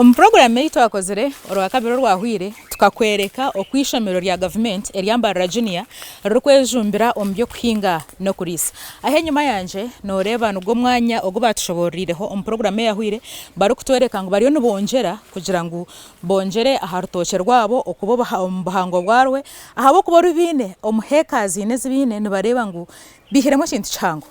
Omu puroguraamu ei twakozire Orwakabiri orwahweire, tukakworeka oku eishomero rya gavumenti erya Mbarara Junior ririkwejumbira omu by'okuhinga n'okuriisa. Ahi enyima yangye nooreeba nigwo mwanya ogu baatushoboororeireho omu puroguraamu eyahweire barikutworeka ngu bariyo nibongyera kugira ngu bongyere aha rutookye rwabo okuba omu buhango bwarwo ahabw'okuba oru baine omu hekazi ina ezi baine nibareeba ngu baihiremu ekintu kihango.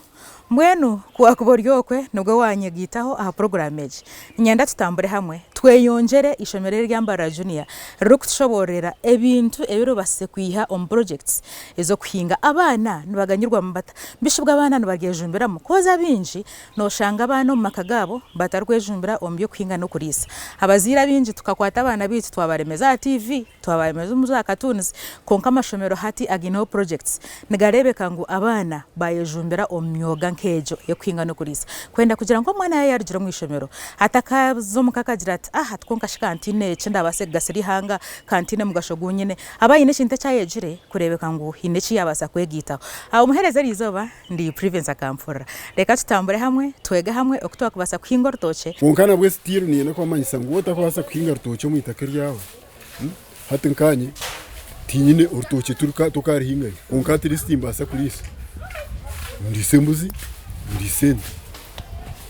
Mbwenu ku waakuba ori okwe nibwo waanyegaitaho aha puroguraamu egi. Niinyenda tutambure hamwe tweyongyere eishomero eri erya Mbarara Junior ririkutushoboororera ebintu ebi ribaasize kwiha omu purojekiti ez'okuhinga. Abaana nibaganyirwamu bata? Bishi bwo abaana nibaryejumbiramu? Kozi abaingi nooshanga abaana omu maka gaabo batarikwejumbira omu by'okuhinga n'okuriisa. Abazaire abaingi tukakwata abaana baitu twabaremeza aha tiivi. Twabaremeza omu za cartoons kwonka amashomero hati againeho projects nigareebeka ngu abaana bayejumbira omu myoga nk'egyo ey'okuhinga n'okuriisa kwenda kugira ngu omwana yaaba yarugire omu ishomero atakaza omuka akagira ati ah hati kwonka shi kantiine eki ndabaase kugasira eihanga, kantiine omugasho ogu nyine. Aba aine ekintu eki ayegire kureebeka ngu haine eki yaabaasa kwegaitaho. Omuheereza eriizooba ndi Privence Akampurira. Reka tutambure hamwe, twege hamwe oku twakubaasa kuhinga orutookye. Kwonka nabwe still niinyenda kubamanyisa ngu waaba otarikubaasa kuhinga rutookye omu itaka eryawe, Hati nkaanye tinyine orutookye tokaruhingayo kwonka at least nimbaasa kuriisa, ndiise embuzi, ndiise ente,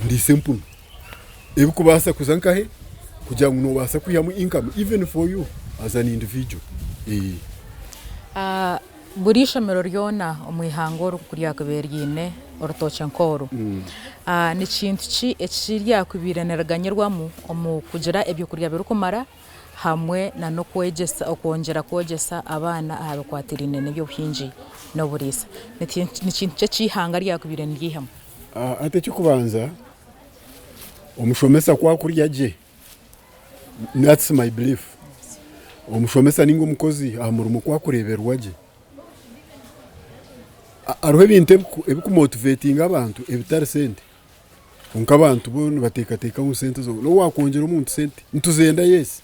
ndiise empunu ebikubaasa kuza nkahe kugira ngu noobaasa kwihamu income even for you as an individual. Buri ishomero ryona omu ihanga oru ku ryakubaire riine orutookye nk'oru, ni kintu ki eki ryakubaire niriganyirwamu omu kugira ebyokurya birikumara hamwe na n'okwegyesa okwongyera kwogyesa abaana aha bikwatiraine n'eby'obuhingi n'oburiisa. Ni kintu ki eki eihanga ryakubaire niryihamu? Hati eky'okubanza omushomesa ku akurya gye, that's my belief, omushomesa ninga omukozi aha murimo ku akureeberwa gye, hariho ebintu ebikumotivetinga abantu ebitari sente. Kwonka abantu bo nibateekateeka ngu sente zonka, n'obu waakwongyera omuntu sente, nituzenda yes,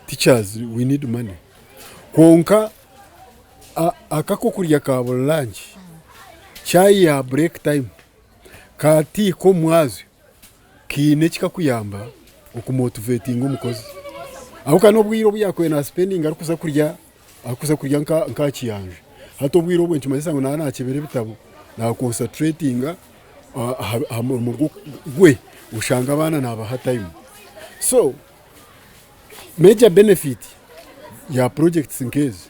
teachers we need money, kwonka aka ak'okurya ka buri lunch, chai ya break time, ka tea k'omumwazyo kaine eki kakuyamba okumotivetinga omukozi. Ahabw'okuba n'obwire obu yaakubaire naasipendinga arikuza kurya Arikuza kurya nka kiyanja. Hati obwire obwo nikimanyisa ngu naaba nakyebera ebitabo, na concentratinga aha murimo gwe, oshanga abaana nabaha time. So major benefit ya projects nk'ezi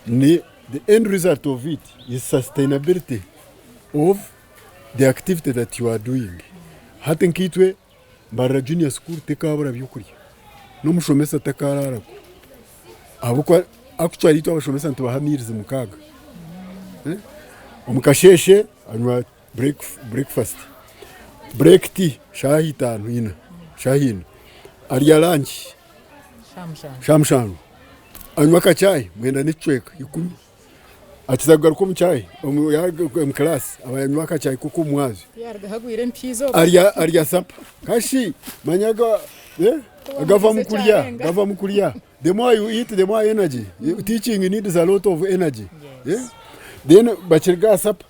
ni the end result of it is sustainability of the activity that you are doing. Hati nkaitwe Mbarara Junior School tekabura byokurya, n'omushomesa takaraarakwo. Ahabw'okuba actually itwe abashomesa nitubaha meals mukaaga. Omu kasheeshe anywa breakfast, break tea shaaha itaano ina, shaaha ina, arya lunch shaaha mushanju, anywa akachai mwenda n'ekicweka ikumi. Akiza kugaruka omu chai omu class aba yanywa akachai k'okumwazyo arya arya supper kashi manya gava mu kurya gava mu kurya the more you eat the more energy teaching needs a lot of energy then bakiriga aha supper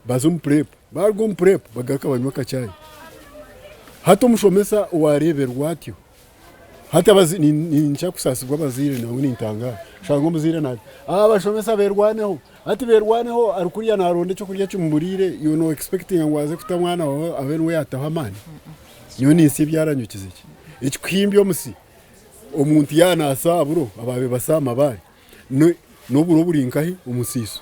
baza omu prep baruga omu prep bagaruka banywa akachai hati omushomesa owareeberwa atyo Hati ninkira kusaasibwa abazaire nangwa nintangaara. Oshanga omuzaire naagira ngu abashomesa beerwaneho, hati beerwaneho arikuriya naaronda ekyokurya kimuburiire iwe no expectinga ngu aze kuta omwana waawe abe niwe yaataho amaani? Nyowe nintsya ebyaranyokize ki? Ekikuhimbya omusi, omuntu yaaba naasa oburo abaabaire basa aha mabaare, n'oburo buri nkahi? Omu nsiiso.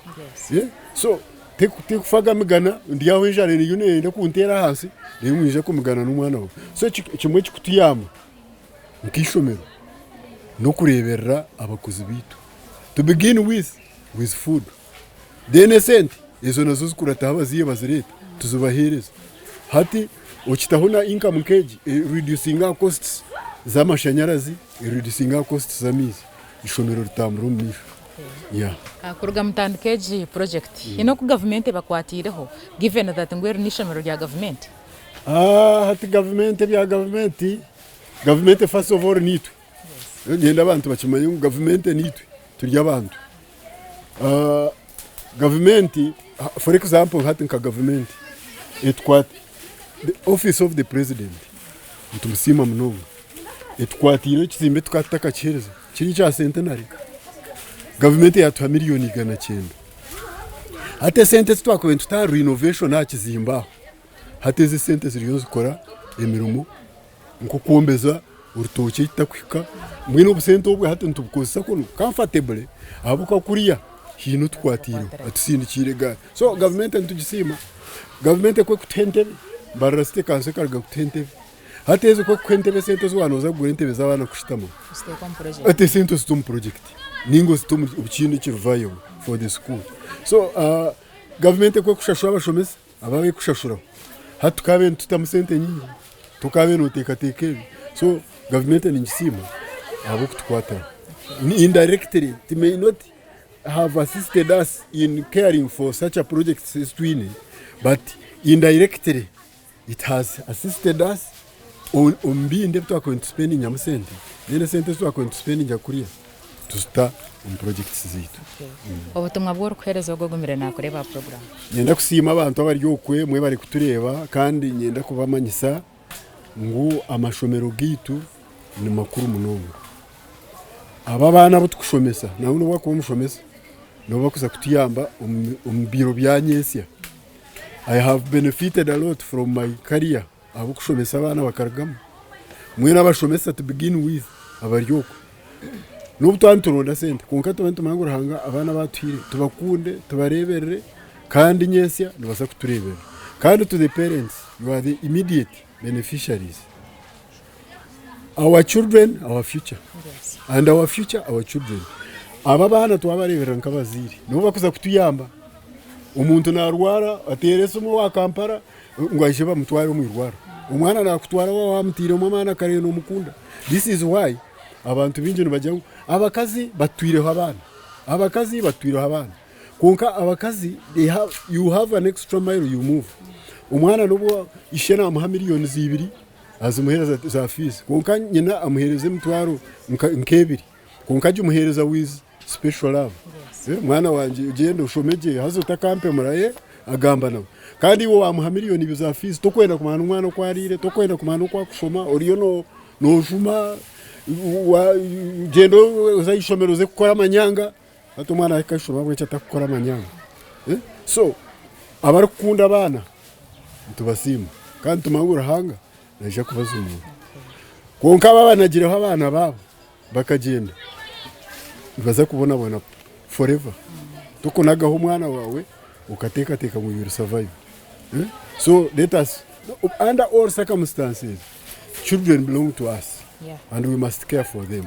So tikufa gamigana ndi aho enjara eriyo neyenda kunteera ahansi reero nyije kumigana n'omwana waawe. So kimwe ekikutuyamba nk'eishomero n'okureeberera abakozi baitu. To begin with, with food. Then esente ezo nazo zikurataho abazaire bazireeta tuzibaheereza. Hati okitaho na income nk'egi ereducinga aha costs z'amashanyarazi, ereducinga aha costs z'amaizi. Eishomero ritambura omu maisho. Yeah. Kuruga mutandika egi project haine oku gavumenti ebakwatiireho given that ngu eri n'eishomero rya gavumenti? Hati gavumenti ebya gavumenti, gavumenti first of all niitwe. Niinyenda abantu bakimanye ngu gavumenti niitwe, turi abantu. Gavumenti for example hati nka gavumenti etukwate, the office of the president nitumusiima munonga. Etukwatiire ekizimbe tukaba tutakakiheereza kiri ekya Centenary. Gavumenti yatuha miriyoni 900. Hati esente ezi twakubaire nituta aha renovation aha kizimbe aho, hati ezi esente ziriyo nizikora emirimo nk'okwombeza orutookye ei tutakuhika. Mbwenu obusente obwe hati nitubukozesa kunu comfortably ahabw'okuba kuriya haine otukwatiireho atusindikiire egaari. So gavumenti nitugisiima. Gavumenti ku erikutuha entebe, Mbarara City Council ekaruga kutuha entebe. Hati ezo ku erikukuha entebe esente ezi waaba nooza kugura entebe z'abaana kushutamaho, hati esente ozita omu purojekiti nainga ozita omu kindi ekiri viable for the school. So gavumenti ku erikushashura abashomesa, aba abu erikushashuraho, hati tukaabaire nitutamu sente nyingi, tokaabaire nooteekateeka ebyo. So gavumenti ningisiima ahabw'okutukwatiraho. Indirectly, it may not have assisted us in caring for such a projects ezi twine but indirectly it has assisted us omu bindi ebi twakubaire nituspendingamu sente then esente ezi twakubaire nituspendinga kuriya tuzita omu projects zaitu. Obutumwa obu orikuheereza ogwo ogumire naakureeba aha puroguraamu. Niinyenda kusiima abantu abari okwe mwebare kutureeba kandi niinyenda kubamanyisa ngu amashomero gaitu ni makuru munonga. Aba abaana abu turikushomesa nangwa nobu wakuba omushomesa nibo barikuza kutuyamba omu biro bya nyentsya. I have benefited a lot from my career ahabw'okushomesa abaana bakarugamu. Mbwenu abashomesa to begin with abari okwo, n'obu twaba nituronda sente kwonka tuba nitumanya ngu Ruhanga abaana abu atuhaire tubakunde, tubareeberere kandi nyentsya nibaza kutureeberera. Kandi to the parents, you are the immediate beneficiaries. Our children our future and our future our children. Aba abaana twabareeberera nk'abazaire nibo bakuza kutuyamba. Omuntu naarwara ateera esimu owa Kampala ngu aije bamutware omu irwariro. Omwana naakutwara waaba waamutairemu amaani akareeba noomukunda. This is why abantu baingi nibagira ngu abakazi batwireho abaana, abakazi batwireho abaana. Kwonka abakazi they have, you have an extra mile you move. Omwana n'obu ishe naamuha miriyoni ibiri azimuheereza za fiizi kwonka nyina amuheereza emitwaro nk'ebiri kwonka agimuheereza with special love. Mwana wangye gyenda oshome gye haza otakampemura eh agamba nawe. Kandi iwe waamuha miriyoni ibiri za fiizi tokwenda kumanya n'omwana oku ariire, tokwenda kumanya n'oku akushoma oriyo noojuma, gyenda oze aha ishomero oze kukora amanyanga. Hati omwana yahika aha ishomero ahabw'enki atarikukora amanyanga? So abarikukunda abaana nitubasiima kandi nitumanya ngu Ruhanga naija kubazumuura. Kwonka abo abanagireho abaana baabo bakagyenda nibaza kubonabona forever. Tokunagaho omwana waawe okateekateeka ngu you will survive. So let us under all circumstances children belong to us and we must care for them.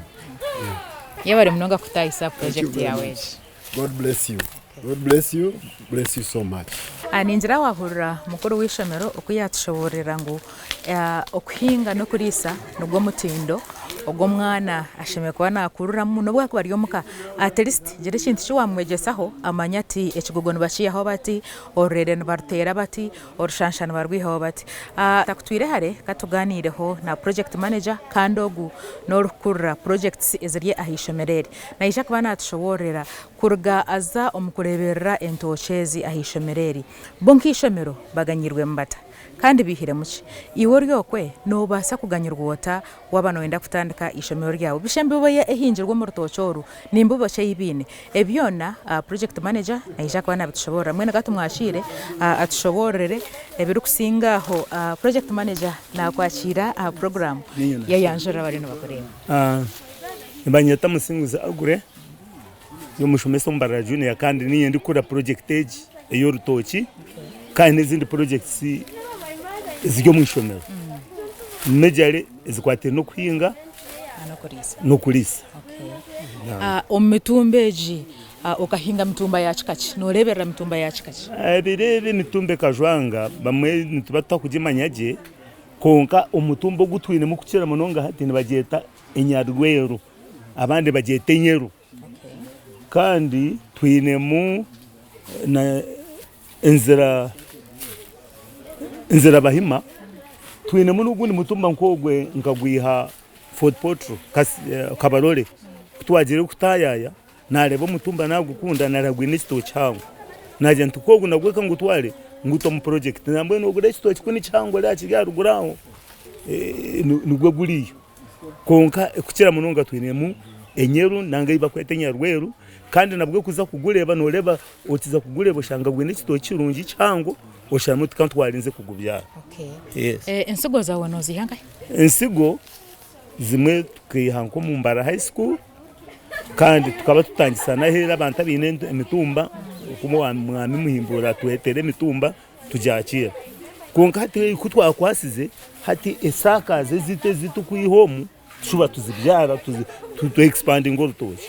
Yebare munonga kutahisa aha project yawe egi. God bless you. God bless you. Bless you so much. Ningira wahurira mukuru w'eishomero oku yatushoboororera ngu okuhinga n'okuriisa nigwo mutindo ogu omwana ashemereire kuba nakuriramu n'obu akuba ari omuka at least gira ekintu eki wamwegyesaho amanye ati ekigogo nibakiihaho bati, orurere nibaruteera bati, Orushansha nibarwihaho bati, Takutwire hare, ka tugaaniireho na project manager kandi ogu n'orikukurira projects eziri aha ishomero eri. Naija kuba naatushoboororera kuruga aza omu kureeberera entookye ezi aha ishomero eri. Bo nk'eishomero baganyiirwemu bata? Kandi baihiremu ki? Iwe ori okwe noobaasa kuganyirwa ota waaba nooyenda kutandika eishomero ryawe? Bisha embibo ehingirwe omu rutookye oru ni mbibo ki ei baine? Ebi byona project manager naija kuba nabitushoboorora. Mbwenu ka tumwakiire atushoboororere ebirikusinga aho. Project manager naakwakiira aha puroguraamu Yeyanjurire abariyo nibakureeba. Nibanyeta Musinguzi Aggrey, ndi omushomesa omu Mbarara Junior kandi niinye ndikukora project egi ey'orutookye kandi n'ezindi projects eziri omu ishomero majorly ezikwataine n'okuhinga n'okuriisa. Omu mitumba egi okahinga mitumba ya kika ki? Nooreeberera mitumba ya kika ki? Ebiro ebi emitumba ekajwanga bamwe nituba tutarikugimanya gye kwonka omutumba ogu twinemu kukira munonga hati nibagyeta enyarweru abandi bagyeta enyeru kandi twinemu na enzira enzira bahima twinemu n'ogundi mutumba nk'ogwe nkagwiha Fort Portal, Kabarole, ku twagiire kutaayaaya naareeba omutumba naagukunda naareeba gwine ekitookye kihango. Naagira nti ku ogu nagwo reka ngutware ngute omu purojekiti. Nambwenu ogure ekitookye ku ni kihango hariya kiri aharuguru aho nigwo guriyo. Kwonka kukira munonga twinemu enyeru nanga ei barikweta enyarweru kandi nabwo kuza kugureeba nooreeba okiza kugureeba oshanga gwine ekitookye kirungi kihango oshanga oti ka ntwarinze kugubyara. Yes. Ensigo zaawe nooziiha nkahi? Ensigo zimwe tukaiha nk'omu Mbara High School kandi tukaba tutangisa n'aheeru abantu abaine emitumba oku Mwami Muhimbuura atwetere emitumba tugyakiira. Kwonka hati ku twakwasize hati esaakazi ezaitu ezi turikwiha omu tushuba tuzibyara tu expandinga orutookye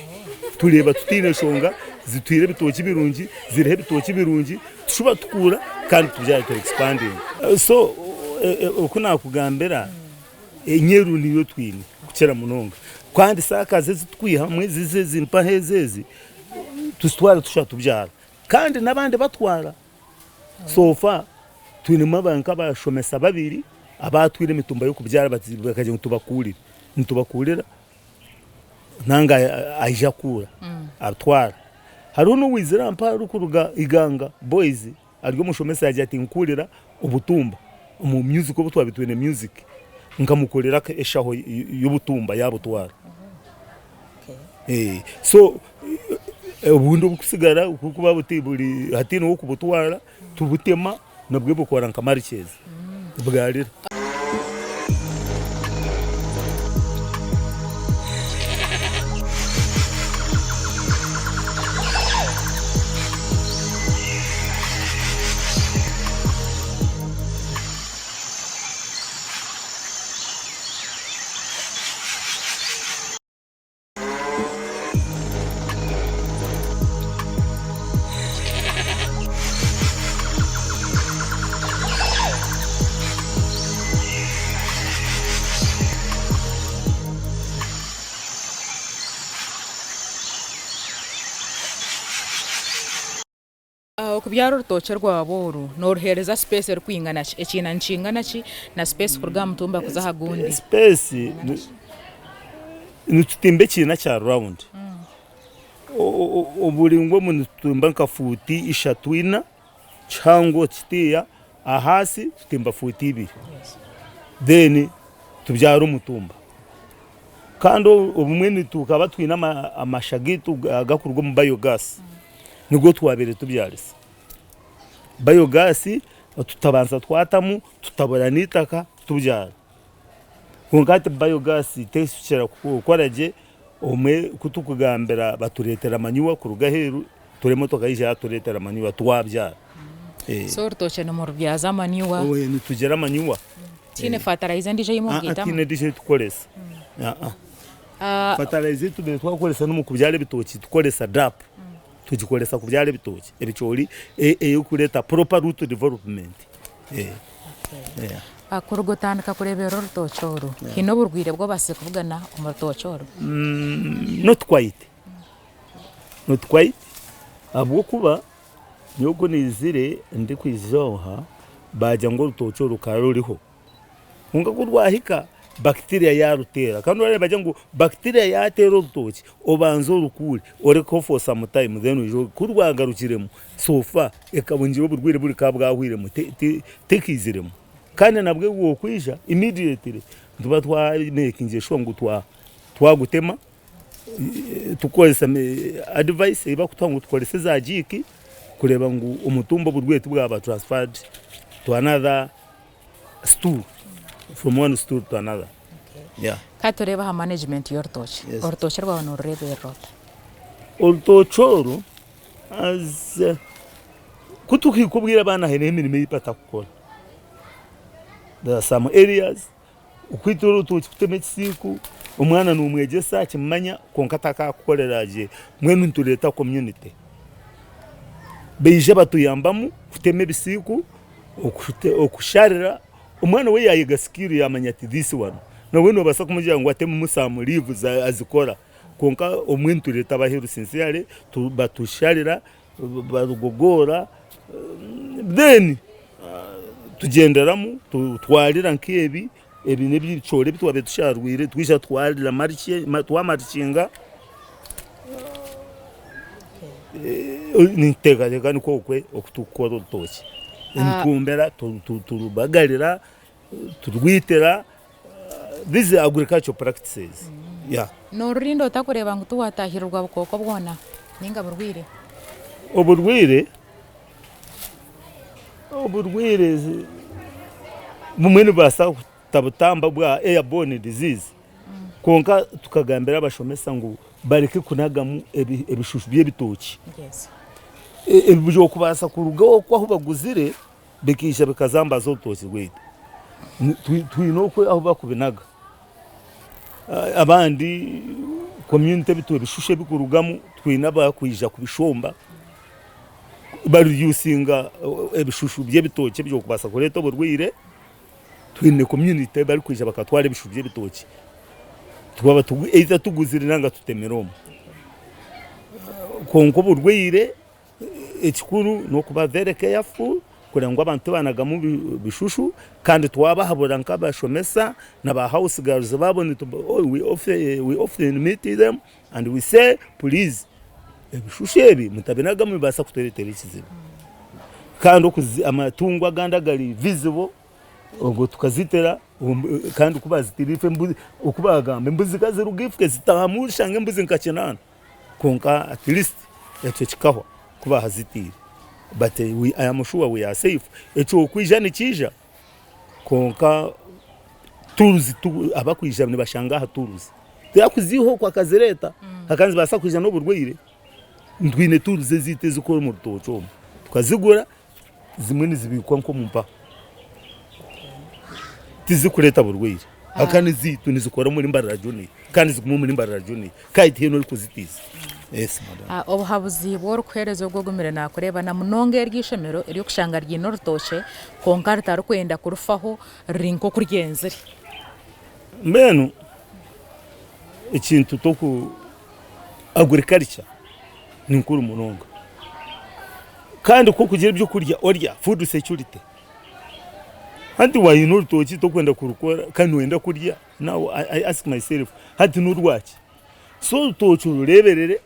tureeba tutaine nshonga zitwire ebitookye birungi ziriho ebitookye birungi tushuba tukuura kandi tubyara tu expandinga. So oku naakugambira enyeru niyo twine kukira munonga kandi saakazi ezi turikwihamu ezi ezi mpaho ezi ezi tuzitwara tushuba tubyara kandi n'abandi batwara. So far twinemu nk'abashomesa babiri abaatwire emitumba y'okubyara bakagira ngu tubakuurire. Nitubakuurira nanga aija akuura atwara. Hariho n'owaizire aha mpaha arikuruga Iganga Boys ari omushomesa yaagira ati nkuurira obutumba omu music obu twabaire twine music nkamukorera eshaho y'obutumba yaabutwara. So obundi oburikusigara burikuba buri hataine ow'okubutwara tubutema nabwo bukora nka mulches bwarira. Okubyara orutookye rwawe oru nooruheereza sipeesi erikwingana ki? Ekiina nikingana ki na sipeesi kuruga aha mutumba kuza aha gundi? Sipeesi nitutimba ekiina kya rawundi. Oburaingwa obu nitutimba nka fuuti ishatu ina, kihango kitiiya, ahaasi tutimba fuuti ibiri then tubyara omutumba. Kandi obumwe tukaba twine amasha gaitu agarikuruga omu bayogaasi nigo twabaire tubyarisa. Bayogaasi tutabanza twatamu tutabura n'eitaka tubyara. Kwonka hati bayogaasi terikukira kukora gye, obumwe ku turikugambira batureetera manyuwa kuruga aheeru, tura emotoka yaija yatureetera manyuwa twabyara. So orutookye nimurubyaza manyuwa? Nitugira manyuwa. Tihaine fatarayiza endiijo ei murikugaitamu? Tihaine endiijo ei turikukoresa. Fatarayiza ei tubaire twakoresa n'omu kubyara ebitookye tukoresa DAP, tugikoresa kubyara ebitookye, ebicoori erikureeta proper root development. Kuruga otandika kureeberera orutookye oru, haine oburwaire obu obaasize kubugana omu rutookye oru? Not quite, not quite ahabw'okuba Nyowe ku naizire ndikwija aha, baagira ngu orutookye oru rukaba ruriho. Kwonka ku rwahika, bacteria yaaruteera. Kandi orareeba gye ngu bacteria yaateera orutookye, obanze orukuure, orekeho for some time then oije. Ku rwagarukiremu, so far ekabungira oburwaire buri bukaba bwahwairemu, tekaiziremu. Kandi nabwe bwokwija immediately nituba twa makinge sure ngu twagutema. Tukukozesa advice ei barikutuha ngu tukorese za jiiki kureeba ngu omutumba oburwaire tibwaba transferred to another stool, from one stool to another. Yeah. Ka tureebe aha management y'orutookye. Yes. Orutookye rwawe noorureeberera ota? Orutookye oru as ku turikuhika obwire abaana haineho emirimo ei batarikukora. There are some areas Okwita orutookye kutema ekisiiku, omwana nomwegyesa akimanya kwonka takakukorera gye. Mbwenu nitureeta community baija batuyambamu kutema ebisiiku, okusharira, omwana we yayega skill yamanya ati this one, nawe nobaasa kumugira ngu atememu some leaves azikora kwonka obumwe nitureeta abaheru sincerely batusharira, barugogoora then tugyenderamu twarira nk'ebi, ebi n'ebicoori ebi twabaire tusharwire twija twarira twamarikinga ninteekateeka nikwo okwe oku turikukora orutookye, nitwombera turubagarira, turwitira. These are agricultural practices. Yeah. Noorurinda ota kureeba ngu tiwaataahirirwa bukooko bwona nainga burwaire? Oburwaire, oburwaire bumwe nibubaasa kutabutamba bwa air borne disease kwonka tukagambira abashomesa ngu bareke kunagamu ebishushu by'ebitookye. Ebi by'okubaasa kuruga okwo ahu baguzire bikaija bikazambaza orutookye rwaitu. Twine okwo ahu barikubinaga. Abandi community ebishushu ebirikurugamu twine abarikwija kubishomba bareducinga ebishushu by'ebitookye eby'okubaasa kureeta oburwaire. Twine community abarikwija bakatwara ebishushu by'ebitookye twaba either tuguzire ninga tutemire omwo. Kwonka oburwaire Ekikuru n'okuba very careful kureba ngu abantu tibanagamu bishushu kandi twabahabura nk'abashomesa na ba house girls baabo we often meet them and we say please ebishushu ebi mutabinagamu nibibaasa kutureetera ekizibu. Kandi amatungo agandi agari visible obwo tukazitira kandi ku bazitira itwe embuzi oku bagamba embuzi ka ziruga ifwe zitaahamu oshanga embuzi nka kinaana. Kwonka at least ekyo kikahwa ku baahazitiire but I am sure we are safe. Ekyo kwija nikiija kwonka tools abakwija nibashanga aha tools tibakuziiha okwo akazireeta hakaba nizibaasa kwija n'oburwaire. Twine tools ezaitu ezikora omu rutookye omu tukazigura zimwe nizibiikwa nk'omu mpaha tizikureeta burwaire ahakuba n'ezaitu nizikora omuri Mbarara Junior kandi ziguma omuri Mbarara Junior kandi tihaine orikuzitiisa. Yes madam. Obuhabuzi bu orikuheereza ogu ogumire naakureeba na munonga eryo ishomero ery'okushanga ryine orutookye kwonka ritarikwenda kurufaho riri nk'oku ryenzire. Mbwenu ekintu toku agriculture ni nkuru munonga. Kandi ku orikugira ebyokurya orya food security. Hati waayine orutookye torikwenda kurukora kandi nooyenda kurya, now I ask myself hati n'orwaki? So orutookye orureeberere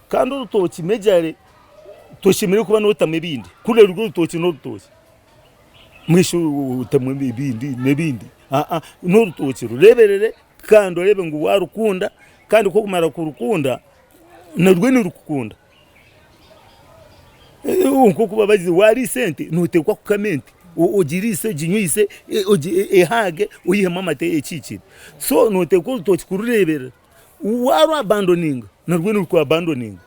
kandi orutookye majorly toshemereire kuba nootamu ebindi, ku orikureeba orutookye n'orutookye mbwenu otemu ebindi n'ebindi, n'orutookye rureeberere kandi oreebe ngu waarukunda kandi ku orikumara kurukunda narwo nirukukunda. Nk'oku babaziire waariisa ente nooteekwa kukama ente ogiriise oginyweise ehaage oihemu amate ekiikire. So nooteekwa orutookye kurureeberera, waaruabandoninga narwo nirukuabandoninga.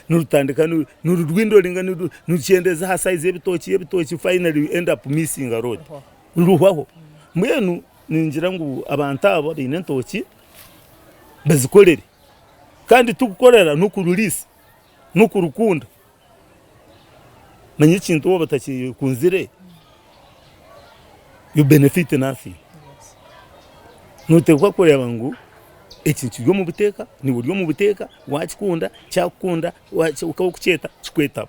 Nirutandika nirurwindoringa nirukyendeeza aha sayizi y'ebitookye y'ebitookye finally you end up missing a lot, niruhwaho. Mbwenu ningira ngu abantu abo abaine entookye bazikorere. Kandi tikukorera n'okururiisa, n'okurukunda. Manya ekintu waaba otakikunzire, you benefit nothing. Nooteekwa kureeba ngu eki kiri omu buteeka, niiwe ori omu buteeka, waakikunda, kyakukunda, orikukyeta kikwetaba.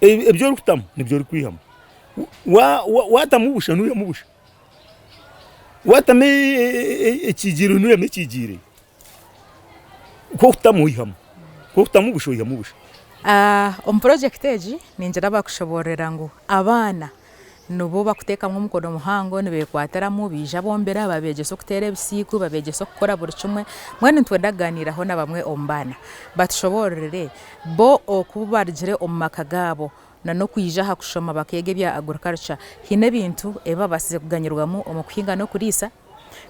Ebi orikutamu nibyo orikwihamu. Waatamu busha noihamu busha, waatamu ekigiire noihamu ekigiire. Ku okutamu oihamu, ku okutamu busha oihamu busha. Omu purojekiti egi ningira bakushoboororera ngu abaana nibo bakuteekamu omukono muhango nibeekwatiramu baija bombera babeegyesa okuteera ebisiiku babeegyesa okukora buri kimwe mbwenu nitwenda kugaaniiraho na bamwe omu baana batushoboororere bo oku barugire omu maka gaabo na n'okwija aha kushoma bakeega ebya agriculture haine ebintu ebi babaasize kuganyirwamu omu kuhinga n'okuriisa?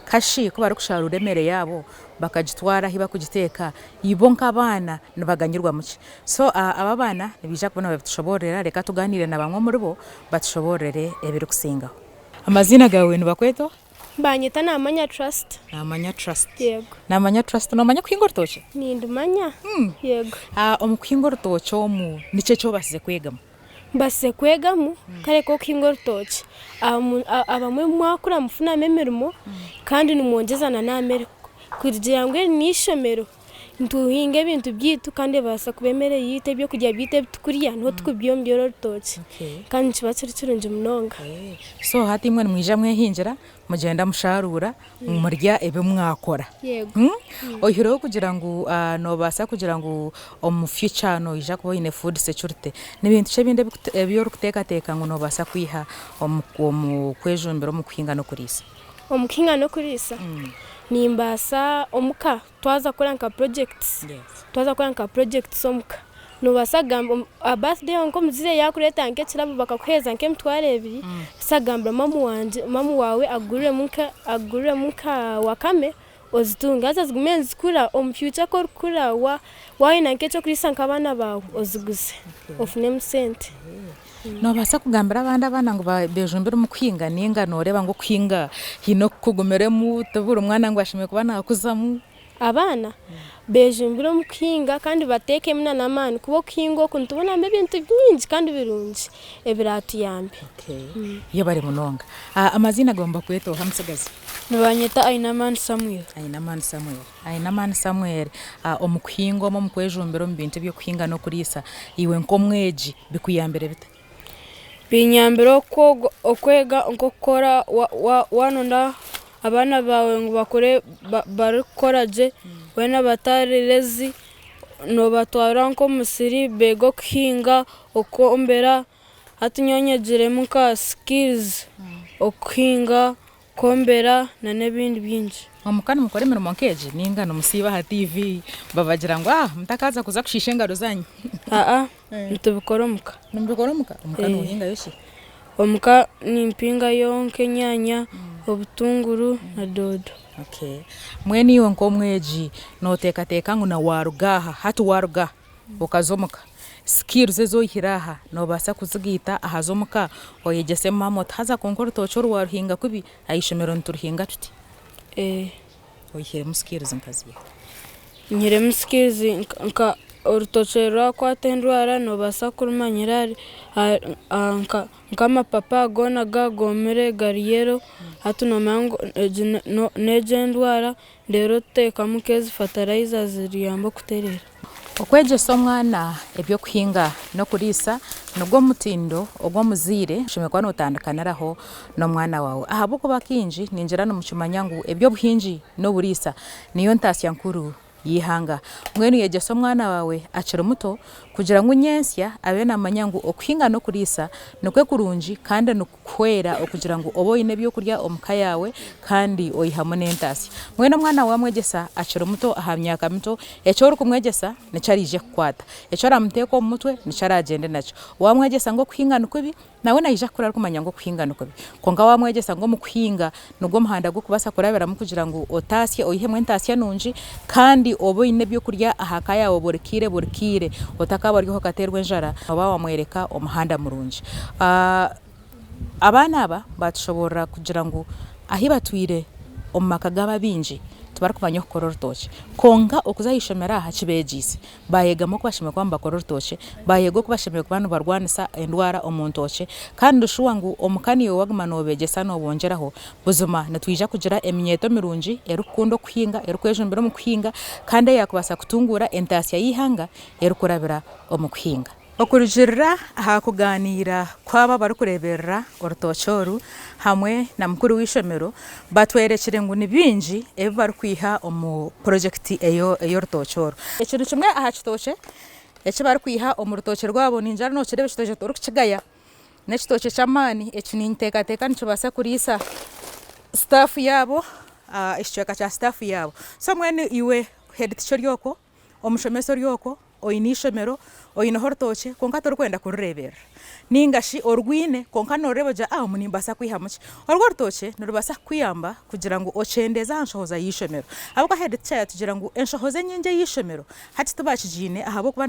Kashi ku barikusharuura emere yaabo bakagitwara ahu barikugiteeka, ibo nk'abaana nibaganyirwamu ki? So aba abaana nibaija kuba nibabitushoboororera, reka tugaaniire na bamwe omuribo batushoboororere ebirikusingaho. Amaziina gaawe nibakweta oha? Banyeta Namanya Trust. Namanya Trust. Yego. Namanya Trust, noomanya kuhinga orutookye? Nindumanya. Yego. Omu kuhinga orutookye omu, niki eki obaasize kwegamu? Mbaasize kwegamu kare k'okuhinga orutookye. Abamwe mwakura mufunamu emirimo kandi nimwongyeza n'aha mere. Kugira ngu eri n'eishomero, nituhinga ebintu byaitu kandi ebaasa kuba emere yaitu, ebyokurya byaitu ebi turikurya niho turikubyongyera orutookye kandi nikiba kiri kirungi munonga. So hati imwe nimwija mwehingira, mugyenda musharuura, murya ebi mwakora. Yego. Oihireho kugira ngu noobaasa kugira ngu omu future noija kuba oine food security, ni bintu ki ebindi ebi orikuteekateeka ngu noobaasa kwiha omu kwejumbira omu kuhinga n'okuriisa? Omu kuhinga n'okuriisa, nimbaasa omuka twaza kukora nka projects, twaza kukora nka projects omuka, noobaasa kugamba aha birthday yaawe nk'omuzaire yaakureeta nk'ekirabo bakakuheereza nk'emitwaro ebiri, noobaasa kugambira maama wangye, maama waawe akuguriremu nka akuguriremu nka wakame ozitunge haza zigume nizikura omu future ku orikukura waayenda nk'eky'okuriisa nk'abaana baawe oziguze ofunemu sente. Noobaasa kugambira abandi abaana ngu beejumbire omu kuhinga nainga nooreeba ngu okuhinga haine oku kugumiremu ti buri mwana ngu ashemereire kuba naakuzamu? Abaana beejumbire omu kuhinga kandi bateekemu n'amaani kuba okuhinga oku nitubonamu ebintu bingi kandi birungi ebiraatuyambe. Yebare munonga. Amaziina gaawe nibakweta oha mutsigazi? Nibanyeta Ainamaani Samuel. Ainamaani Samuel. Ainamaani Samuel, omu kuhinga omu, omu kwejumbira omu bintu eby'okuhinga n'okuriisa, iwe nk'omwegi bikuyambire bita? Binyambire okwega nk'okukora waaba abaana baawe ngu bakure barikukora gye weena batari lazy noobatwara nk'omu musiri beege okuhinga, okwombera hati nyowe nyegiremu nka skills okuhinga, kwombera n'ebindi bingi. Omuka nimukora emirimo nk'egi nainga nimusiiba aha tiivi babagira ngu mutakaaza kuza kushiisha engaro zaanyu? Aa nitubikora omuka. Nimubikora omuka? Omuka noohingayo ki? Omuka nimpingayo nk'enyaanya, obutunguru na doodo. Okay. Mbwenu iwe nk'omwegi nooteekateeka ngu na waaruga aha, hati waaruga aha okaza omuka, skills ezi oihire aha noobaasa kuzigaita aha z'omuka oyegyese maama oti haza kwonka orutookye oru waaruhinga kubi, aha ishomero nituruhinga tuti? Ee. Oihiremu skills nka ziiha? Nyihiremu skills nka orutookye rwakwata endwara noobaasa kurumanyira nk'amapapa goona gaaba goomire gari yellow hati noomanya ngu egi n'egi endwara reero oteekamu nk'ezi fertilizer ziriyamba okutereera. Okwegyesa omwana eby'okuhinga n'okuriisa nigwo mutindo ogu omuzaire oshemereire kuba nootandikaniraho n'omwana waawe ahabw'okuba kaingi ningira nimukimanya ngu eby'obuhingi n'oburiisa niyo ntaasya nkuru y'eihanga. Mbwenu yegyesa omwana waawe akiri muto kugira ngu nyentsya abe naamanya ngu okuhinga n'okuriisa nikwo kurungi kandi nikukuhwera okugira ngu obe oine ebyokurya omu ka yaawe kandi oihamu n'entaasya. Mbwenu omwana waamwegyesa akiri muto aha myaka mito, eki orikumwegyesa nikyo araije kukwata, eki oramuteeka omu mutwe nikyo araagyende nakyo. Waamwegyesa ngu okuhinga ni kubi, Nawe naija kukura arikumanya ngu okuhinga ni kubi. Kwonka waamwegyesa ngu omu kuhinga nigwo muhanda gw'okubaasa kurabiramu kugira ngu otaasye oihemu entaasya nungi kandi obe oine ebyokurya aha ka yaawe buri kaire buri kaire otakaaba ori aho okateerwa enjara, nooba waamworeka omuhanda murungi. Abaana aba baatushoboorora kugira ngu ahu batwire omu maka gaabo abaingi tibarikumanya okukora orutookye kwonka okuza aha ishomero aha kibeegyeise. Baayegamu oku bashemereire kuba nibakora orutookye, baayega oku bashemereire kuba nibarwanisa endwara omu ntookye, kandi nishuwa ngu omu ka naiwe waaguma noobeegyesa noobongyeraho, buzima nitwija kugira eminyeeto mirungi erikukunda okuhinga, erikwejumbira omu kuhinga, kandi eyaakubaasa kutunguura entaasya y'eihanga erikurabira omu kuhinga. Okurugiirira aha kugaaniira kw'abo abarikureeberera orutookye oru hamwe na mukuru w'eishomero, batworekire ngu ni bingi ebi barikwiha omu purojekiti ey'orutookye oru. Ekintu kimwe aha kitookye eki barikwiha omu rutookye rwabo ningira nokireeba ekitookye torikukigaya, n'ekitookye ky'amaani eki ninteekateeka nikibaasa kuriisa sitaafu yaabo, ekicweka kya sitaafu yaabo. So mbwenu iwe heeditica ori okwo, omushomesa ori okwo, oine eishomero, oineho orutookye kwonka torikwenda kurureeberera nainga shi orwine kwonka noorureeba ogira ngu omu nimbaasa kwihamu ki? Orwo orutookye nirubaasa kukuyamba kugira ngu okyendeeze aha nshohoza y'eishomero ahabw'okuba head teacher yaatugira ngu enshohoza enyingi ey'eishomero hati tibakigiine ahabw'okuba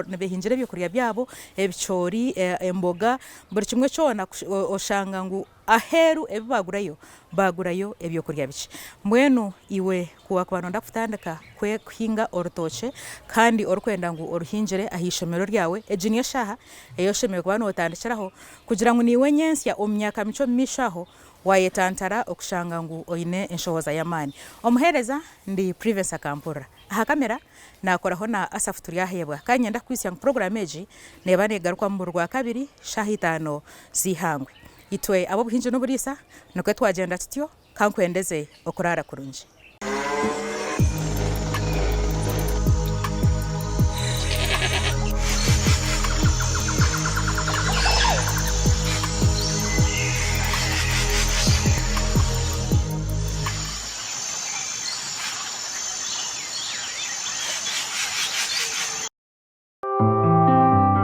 nibeehingira ebyokurya byabo, ebicoori, emboga, buri kimwe kyona oshanga ngu Aheeru ebi baagurayo, baagurayo eby'okurya bikye. Mbwenu iwe ku waakuba nooyenda kutandika kuhinga orutookye kandi orikwenda ngu oruhingire aha ishomero ryawe, egi niyo eshaaha ei oshemereire kuba nootandikiraho kugira ngu naiwe nyentsya omu myaka mikye omu maisho aho waayetantara okushanga ngu oine enshohoza y'amaani. Omuheereza ndi Privence Akampurira. Aha kamera naakoraho na Asaph Turyaheebwa. Kandi niinyenda kukwitsya ngu puroguraamu egi neeba neegarukwamu buri Rwakabiri shaaha itaano z'eihangwe. Itwe ab'obuhingi n'oburiisa nikwo twagyenda tutyo, ka nkwendeze okuraara kurungi.